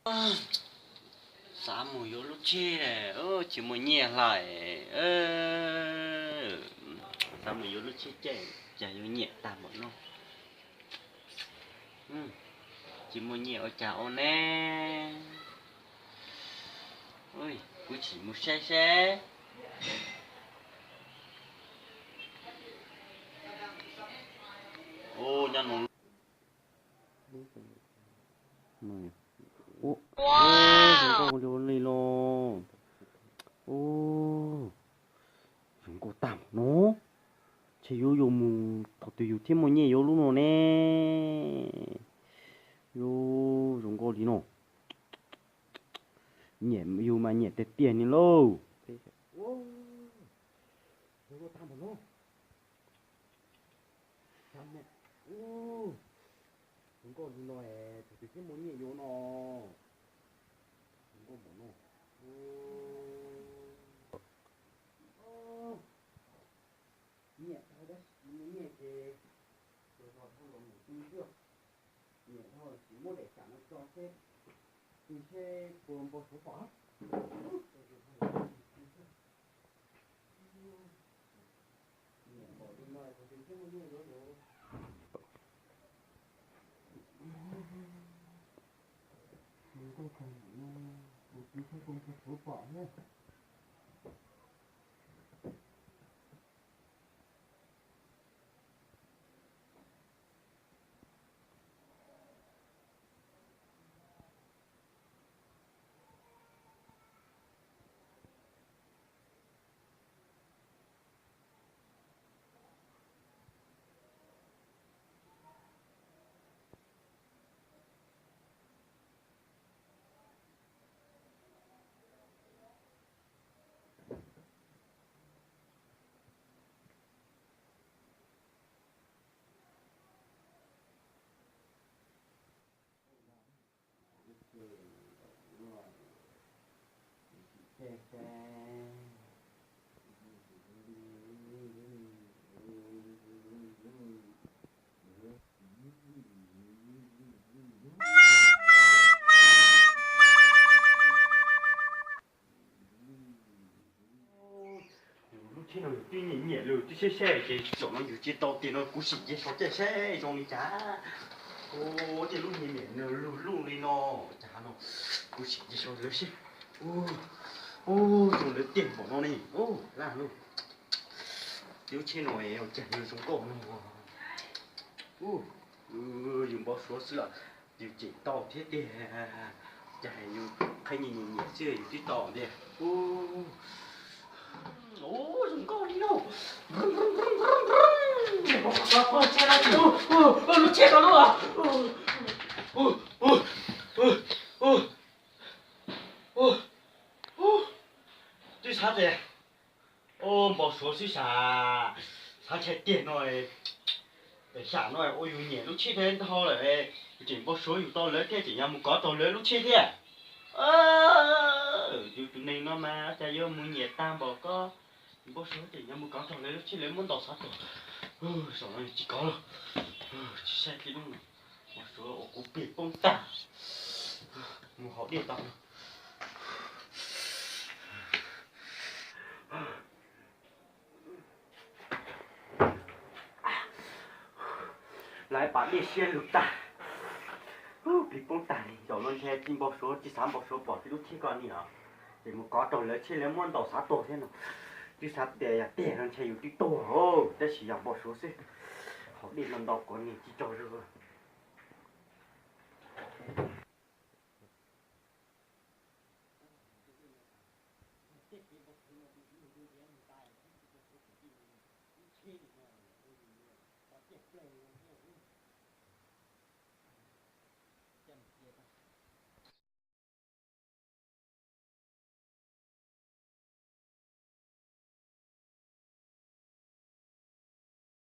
Xav mus yuav lub tsheb, tsis muaj nyiaj hlais. Xav mus yuav lub tsheb caij, cas yuav nyiam tag npaum no. Tsis muaj nyiaj ua cas ua ne. Kuv tsis mus saib seb. Nyob no. Zoo nkauj li los. Zoo nkauj tag npaum no. Ntshe yuav yuav mus thaum twg yus thiaj muaj nyiaj yuav lub no ne. Yus zoo nkauj li no. Nyiam yus mas nyiam tiag tiag ni lauj. Zoo nkauj tag npaum no. Zoo nkauj li no, thaum twg thiaj muaj nyiaj yuav no. Zoo nkauj npaum no. Nyiam dhau tab sis tsis muaj nyiaj ces tsuas yog dhau los mus tu xwb. Nyiam dhau los tsis muab daim sam no tso seb, tu seb puas npau suav pom. Nyiam npaum li no thaum twg thiaj muaj nyiaj yuav los. Zoo nkauj tag npaum no, tus txiv thiab tus ntxhais puas pom thiab. Yus lub tsheb no yus twb nyiam nyiam lawm, twb saib saib ces zaum no yus tsis tau tiag no kuv sim nce saud caij saib zoo li cas. Ua tej lub me me nws lug luj li no, cas no, kuv sim nce saud lawv seb. Ua, zoo lawv tiag npaum no ne. Laj lub, lub tsheb no cas nws zoo nkauj no. Yus npau suav xwb los yus cem tau thiab tiag, cas yus qhib nyias nyias nyiam xwb yus twb tau tiag. Ua, zoo nkauj li no. Lub tsheb no lub. Twb xav tias, npau suav xwb sas, xav ntshai tiag no. Pem sam no ua yus nyiam lub tsheb thiab ntau lawm, tseem npau suav yus tau lawv thiab tseem yuav mus kov tau lawv lub tsheb thiab. Yus tus neeg no mas cas yuav mus nyiam tag npaum ko, npau suav tseem yuav mus kov tau lawv lub tsheb lawv muab ntaus xav tuag. Zaum no tsis kov lawm, tsis saib tej lub no, npau suav ua kuv plig poob tag. Mus haus dej tau. Lawv pas dej siab lug tag, plig poob tag li. Zaum no ntshe tsis npau suav, tsis xav npau suav pom tej lub tsheb ko ni os, ces mus kov raug lawv tsheb lawv muab ntaus xav tuag thiab no. Twb xav tias yog tiag no ntshe yus twb tuag, tab sis yog npau suav xwb. Haus dej no ntau kuv niag tsis tsaug zog.